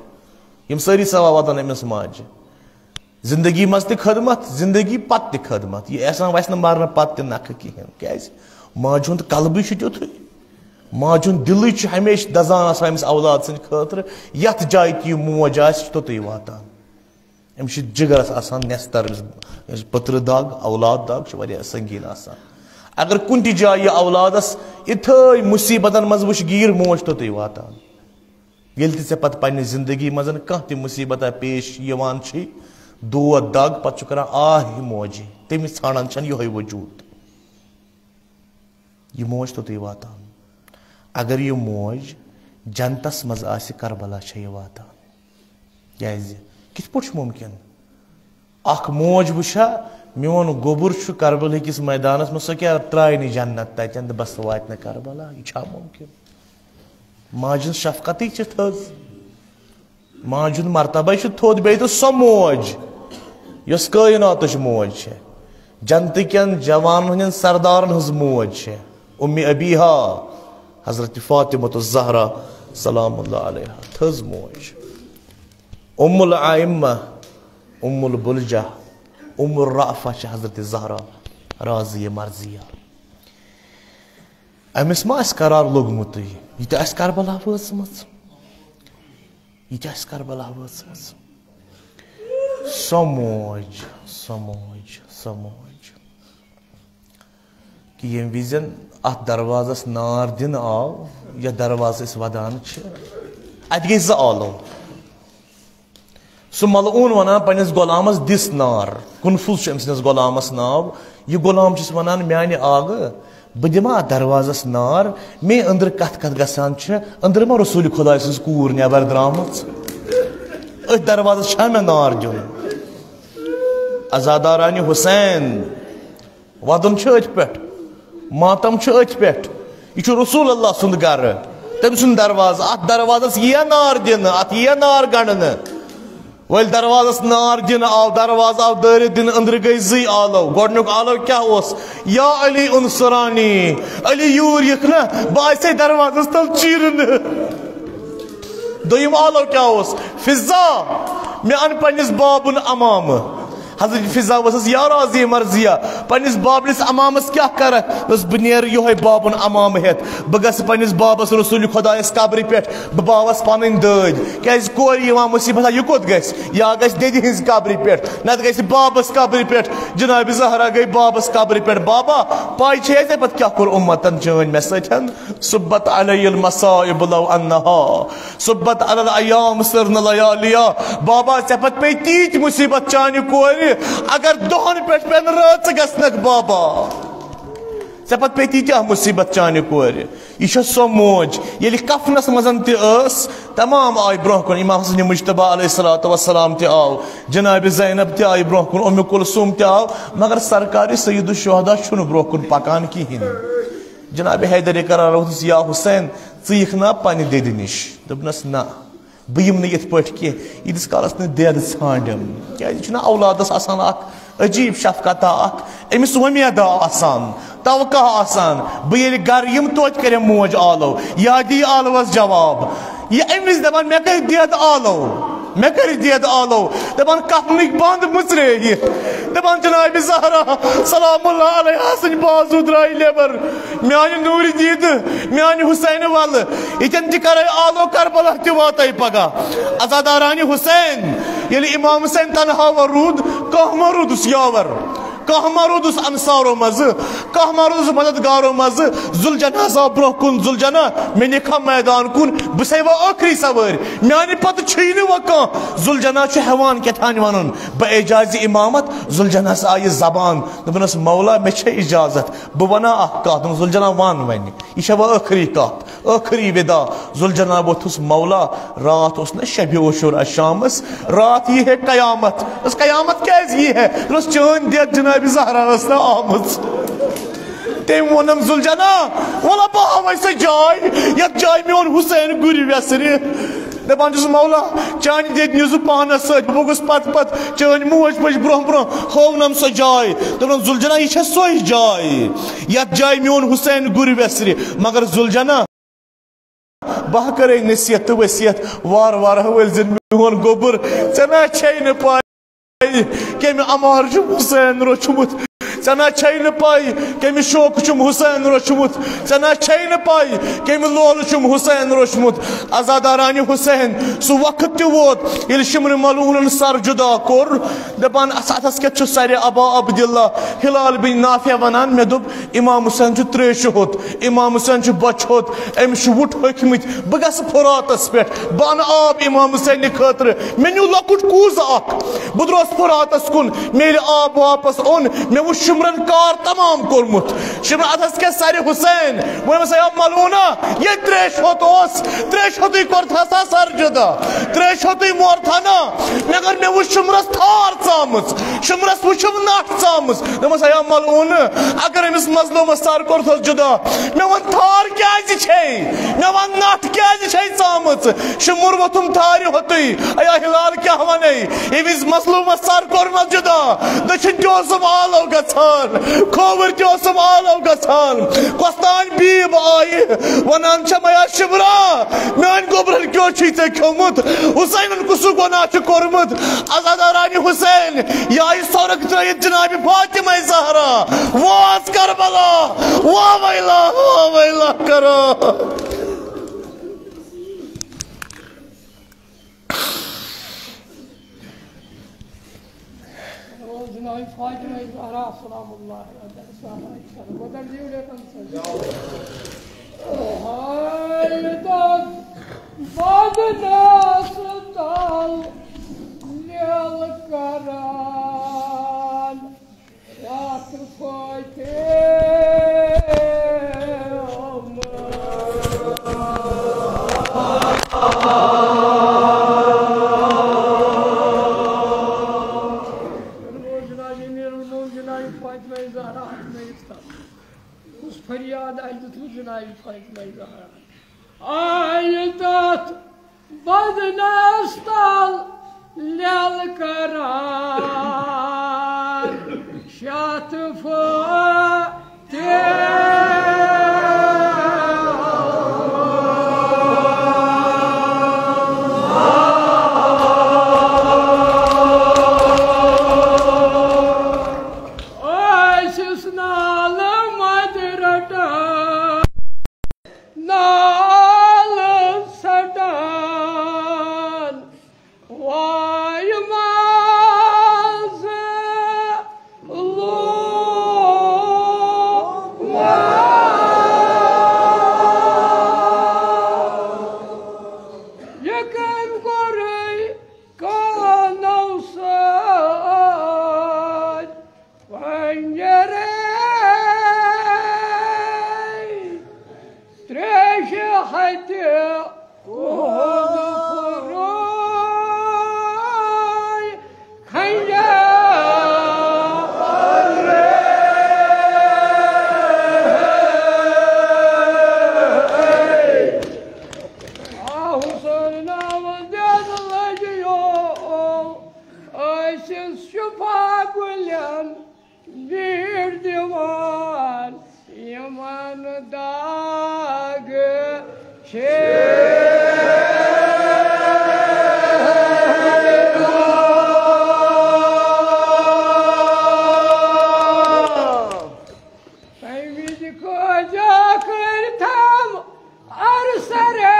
یِم سٲری ثواب واتن أمِس ماجہِ۔ زندگی منٛز تہِ خدمت، زندگی پتہٕ تہِ خدمت۔ یہِ احسان وسہِ نہٕ مرنہٕ پتہٕ تہِ نکھٕ کِہیٖنۍ۔ کیازِ؟ ماجہِ ہُنٛد قلبٕے چھُ تیُتھُے۔ ماجہِ ہُنٛد دِلٕے چھُ ہمیشہِ دزان آسان أمِس اولاد سٕنٛدِ خٲطرٕ۔ یتھ جایہِ تہِ یہِ موج آسہِ، چھُ توٚتُے واتان۔ أمِس چھِ جِگرَس آسان نٮ۪ستَر، یُس پٔترٕ دَگ، اولاد دَگ چھِ واریاہ سنگیٖن آسان۔ اگر کُنہِ تہِ جایہِ یہِ اولادَس یِتھٲے مُصیٖبتَن منٛز وٕچھ گیٖر، موج توٚتُے واتان۔ ییٚلہِ تہِ ژےٚ پَتہٕ پنٛنہِ زِندگی منٛز کانٛہہ تہِ مُصیٖبتہ پیش یِوان چھِ، دود دَگ، پَتہٕ چھُ کَران، "آہ، یہِ موجی"، تٔمِس ژھانٛڈان چھَنہٕ یِہوٚے وجوٗد۔ یہِ موج توٚتُے واتان۔ اگر یہِ موج جنتس منٛز آسہِ، کربلا چھےٚ یہِ واتان۔ کیازِ؟ کِتھ پٲٹھۍ چھُ مُمکِن؟ اکھ موج وٕچھا، میون گوٚبُر چھُ کربلہٕ کِس مٲدانس منٛز، سۄ کیٛاہ ترٛایہِ نہٕ جنت تتٮ۪ن تہٕ بس واتہِ نہٕ کربلا؟ یہِ چھا مُمکِن؟ ماجہِ ہٕنٛز شفقتٕے چھِ تھٔز۔ ماجہِ ہُنٛد مرتبہ چھُ تھوٚد، بیٚیہِ تہٕ سۄ موج، یۄس کٲیناتٕچ موج چھےٚ، جنتہٕ کٮ۪ن جوانن ہٕنٛدٮ۪ن سردارن ہٕنٛز موج چھےٚ، اُمِ ابیہا، حضرت فاطمۃ الزہرا سلام اللہ علیہا، تھٔز موج، ام الائمہ، ام البلجہ، ام الرافہ چھےٚ حضرت زہرا راضیہ مرضیہ۔ أمِس ما آسہِ قرار لوٚگمُتٕے؟ یہِ تہِ آسہِ کربلا وٲژمٕژ۔ یہِ تہِ آسہِ کربلا وٲژمٕژ۔ سۄ موج، سۄ موج، سۄ موج۔ کہِ ییٚمہِ وِزٮ۪ن اَتھ دروازَس نار دِنہٕ آو، یَتھ دروازَس أسۍ وَدان چھِ، اَتہِ گٔے زٕ آلو۔ سُہ ملعون وَنان پنٛنِس غلامَس، "دِس نار"، کنفوز چھُ أمۍ سٕنٛدِس غلامَس ناو۔ یہِ غلام چھُس وَنان، "میٛانہِ آغہٕ، بہٕ دِمہٕ اَتھ دروازَس نار، مے أنٛدرٕ کَتھ کَتھ گژھان چھِ، أنٛدرٕ ما رسوٗلِ خۄداے سٕنٛز کوٗر نٮ۪بَر درٛامٕژ؟ أتھۍ دروازَس چھا مےٚ نار دیُن؟" عزادارانہِ حسین، وَدُن چھُ أتھۍ پٮ۪ٹھ، ماتم چھُ أتھۍ پٮ۪ٹھ۔ یہِ چھُ رسول اللہ سُنٛد گرٕ، تٔمۍ سُنٛد دروازٕ۔ اَتھ دروازَس یِیا نار دِنہٕ، اَتھ یِیا نار گنٛڈنہٕ۔ وۄلۍ دروازَس نار دِنہٕ آو، دروازٕ آو دٲرِتھ دِنہٕ، أنٛدرٕ گٔے زٕے آلو۔ گۄڈٕنیُک آلو کیٛاہ اوس؟ "یا علی انصرانی"، علی یوٗر یِکھ نا، بہٕ آسے دروازَس تَل چیٖرنہٕ۔ دوٚیِم آلو کیٛاہ اوس؟ "فضہ، مےٚ اَن پنٛنِس بابُن عمامہٕ۔" حضرت فضہ ؤژھٕس یا راضی مرضیہ، پنٛنِس بابنِس عمامَس کیٛاہ کَرَکھ؟ دوٚپُس، "بہٕ نیرٕ یِہوٚے بابُن عمامہٕ ہٮ۪تھ، بہٕ گژھٕ پنٛنِس بابَس رسوٗلِ خۄدایَس قبرِ پٮ۪ٹھ، بہٕ باوَس پَنٕنۍ دٲدۍ، کیٛازِ کورِ یِوان مُصیٖبت، یہِ کوٚت گژھِ؟ یا گژھِ دٮ۪دِ ہِنٛزِ قبرِ پٮ۪ٹھ، نَتہٕ گژھِ بابَس قبرِ پٮ۪ٹھ۔" جناب زہرا گٔے بابَس قبرِ پٮ۪ٹھ، "بابا، پَے چھے ژےٚ پَتہٕ کیٛاہ کوٚر اُمَتَن چٲنۍ مےٚ سۭتۍ؟ صُبَّت عَلَیَّ الْمَصَائِبُ لَوْ أَنَّهَا صُبَّت عَلَى الْأَيَّامِ صِرْنَ لَيَالِيَا۔" بابا، ژےٚ پتہٕ پیٚیہِ تیٖتۍ مُصیٖبت چانہِ کورِ، اگر دۄہن پٮ۪ٹھ پٮ۪ن رٲژٕ گژھنکھ بابا۔ ژےٚ پتہٕ پیٚیہِ تیٖتیٛاہ مُصیٖبت چانہِ کورِ۔ یہِ چھےٚ سۄ موج، ییٚلہِ کفنس منٛز تہِ ٲس، تمام آے برونٛہہ کُن۔ امام حسن مجتبیٰ علیہ الصلوۃ والسلام تہِ آو، جناب زینب تہِ آیہِ برونٛہہ کُن، ام کلثوم تہِ آو، مگر سرکار سید الشہداء چھُنہٕ برونٛہہ کُن پکان کِہیٖنۍ۔ جناب حیدر قرار ووٚتھُس، "یا حسین، ژٕ یِکھ نا پننہِ دٮ۪دِ نِش؟" دوٚپنَس، "نہ، بہٕ یِمہٕ نہٕ یِتھ پٲٹھۍ کینٛہہ، ییٖتِس کالَس نہٕ دٮ۪د ژھانٛڈٮ۪م۔" کیٛازِ یہِ چھُنہ اولادَس آسان اَکھ عجیٖب شفقتہ، اَکھ أمِس وۄمیدہ آسان، توقع آسان، بہٕ ییٚلہِ گَرٕ یِمہٕ توتہِ کَرٮ۪م موج آلو، یا دی آلوَس جواب۔ یہِ أمِس دَپان، "مےٚ کَرِ دٮ۪د آلو، مےٚ کَرِ دٮ۪د آلو۔" دَپان، کفنٕکۍ بنٛد مُژرے یہِ۔ دَپان، جناب زہرا سلام اللہ علیہا سٕنٛدۍ بازو درٛاے نٮ۪بر۔ میانہِ نوٗرِ دیٖدٕ، میانہِ حسینہِ ولہٕ، ییٚتٮ۪ن تہِ کرے آلو کربلا تہِ واتے پگاہ۔ عزادارانہِ حسین، ییٚلہِ امام حسین تنہا وۄنۍ روٗد، کانٛہہ ما روٗدُس یاور؟ کانٛہہ ما روٗدُس انصارو منٛزٕ؟ کانٛہہ ما روٗدُس مددگارو منٛزٕ؟ ذوالجناحس آو برونٛہہ کُن، ذوالجناح، مےٚ نِکھا میدان کُن، بہٕ چھسے وۄنۍ ٲخری سوٲرۍ، میانہِ پتہٕ چھُیی نہٕ وۄنۍ کانٛہہ۔ ذوالجناح چھُ ہٮ۪وان کیٛاہ تام ونُن، بہٕ اعجازِ امامت۔ ذوالجناحس آیہِ زبان، دوٚپنس، مولا، مےٚ چھےٚ اجازت، بہٕ وَنہٕ اَکھ کَتھ۔ دوٚپُن، "ذوالجناح، وَن وۄنۍ، یہِ چھےٚ وۄنۍ ٲخری کَتھ، ٲخری وِدا۔" ذوالجناح ووٚتھُس، "مولا، راتھ اوس نہ شبِ عاشورا شامَس، راتھ یی ہے قیامت۔" دوٚپُس، "قیامت کیٛازِ یی ہے؟" دوٚپُس، "چٲنۍ دٮ۪د جناب زہرا ٲس نہ آمٕژ۔" تٔمۍ ووٚنُن، "ذوالجناح، وَلہٕ بہٕ ہاوَے سۄ جاے، یَتھ جایہِ میون حسین گُرِ وٮ۪سرِ۔" دَپان چھُس، "مولا، چانہِ دٮ۪دِ نیٖزٕ پانَس سۭتۍ، بہٕ گوٚژھ پَتہٕ پَتہٕ چٲنۍ موج پٔچ برونٛہہ برونٛہہ، ہٲونَم سۄ جاے۔" دوٚپُن، "ذوالجناح، یہِ چھےٚ سۄے جاے، یَتھ جایہِ میون حسین گُرِ وٮ۪سرِ۔ مگر ذوالجناح، بہٕ ہا کَرے نصیحت تہٕ ؤصیت، وارٕ وارٕ ہا وٲلۍ زِ میون گوٚبُر، ژےٚ نہ چھے نہٕ پَے کٔمۍ عمار چھُ حسین روٚچھمُت۔ ژےٚ نہ چھے نہٕ پَے کٔمِس شوقہٕ چھُم حسین روٚچھمُت۔ ژےٚ نہ چھے نہٕ پَے کٔمۍ لولہٕ چھُم حسین روٚچھمُت۔" عزادارانہِ حسین، سُہ وقت تہِ ووت ییٚلہِ شمرِ ملعوٗنن سر جدا کوٚر۔ دَپان، اَتھ، اَتھس کٮ۪تھ چھُ سرِ ابا عبداللہ؟ ہلال بن نافع وَنان، مےٚ دوٚپ، امام حسین چھُ تریشہِ ہوٚت، امام حسین چھُ بۄچھِ ہوٚت، أمِس چھُ وُٹھ ہوٚکھمٕتۍ، بہٕ گژھٕ فراتس پٮ۪ٹھ، بہٕ انہٕ آب امام حسینہِ خٲطرٕ۔ مےٚ نیوٗ لۄکُٹ کوٗزٕ اکھ، بہٕ درٛاس فراتس کُن، مےٚ ییٚلہِ آب واپس اوٚن، مےٚ وُچھ شمرن کار تمام کوٚرمُت۔ شمرن، اَتھس کٮ۪تھ سرِ حسین، ووٚنمس، "یا ملعونا، ییٚتہِ تریش ہوٚت اوس، تریش ہوٚتُے کوٚرتھا سا سر جدا، تریش ہوٚتُے مورتھا نا، مگر مےٚ وُچھ شمرس تھار ژامٕژ، شمرس وُچھم نٹھ ژامٕژ۔" دوٚپمس، "یا ملعون، اگر أمِس مظلومس سر کوٚرتھس جدا، مےٚ وَن تھار کیٛازِ چھے؟ مےٚ وَن نٹھ کیٛازِ چھے ژامٕژ؟" شمر ووٚتھُم تھارِ ہوٚتُے۔ ایا ہلال، کیٛاہ وَنے؟ ییٚمہِ وِزِ مظلومس سر کوٚرمس جدا، دٔچھِنۍ تہِ اوسُم آلو گژھان، کھووُر تہِ اوسُم آلو گژھان۔ کۄستان بیٖب آیہِ، وَنان چھم، ایا شمرا، میٲنۍ گوٚبرن کیٛاہ چھُے ژےٚ کھیوٚمُت؟ حسینن کُس گۄناہ چھُ کوٚرمُت؟ عزادارانہِ حسین، یہِ آیہِ سۄرگ ترٲیِتھ جناب فاطمہ زہرا۔ واز کربلا، وا ویلا، وا ویلا کرا۔ فاطمہ زہرا سلام اللہ علیہا۔ مگر دیو لیکن سن۔ حالتن بدنس تل لیل کران۔ یتھ فاتح جناب امیر المومنین جناب فاطمہ زہرا نٔیِس تَل۔ کُس فریاد آسہِ دیُتمُت جناب فاطمہ زہرا؟ آیہِ تَتھ بدنس تل لیل کران شتھ فاتح۔ ٲسِس نالہٕ مَتہِ رَٹان، نالہٕ ژَٹان، واے مازٕ لوگ یہِ کٔمۍ کوٚرُے کانو سۭتۍ پنجرے؟ تریشہِ ہتہِ کُہُل پھُرُے خنجرے۔ آ حسین ناوٕ دِتھ لٔجیو ٲسِس شفا گُلٮ۪ن بیٖٹھ دِوان یِمن داغ چھِ۔ تَمہِ وِزِ کٲجا کٔرۍ تھم ارسرے،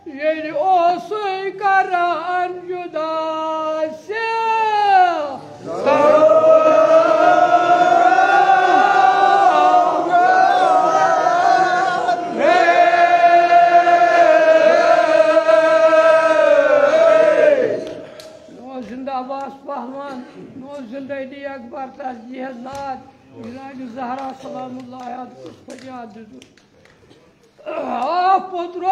ییٚلہِ اوسُے کران جُدا سے۔ نو زندہ باس پہلوان، نو زندہ علی اکبر، تس دیہس ناد۔ جناب زہرا سلام اللہ علیہا کُس فریاد دیُت؟ آ پوٚتُر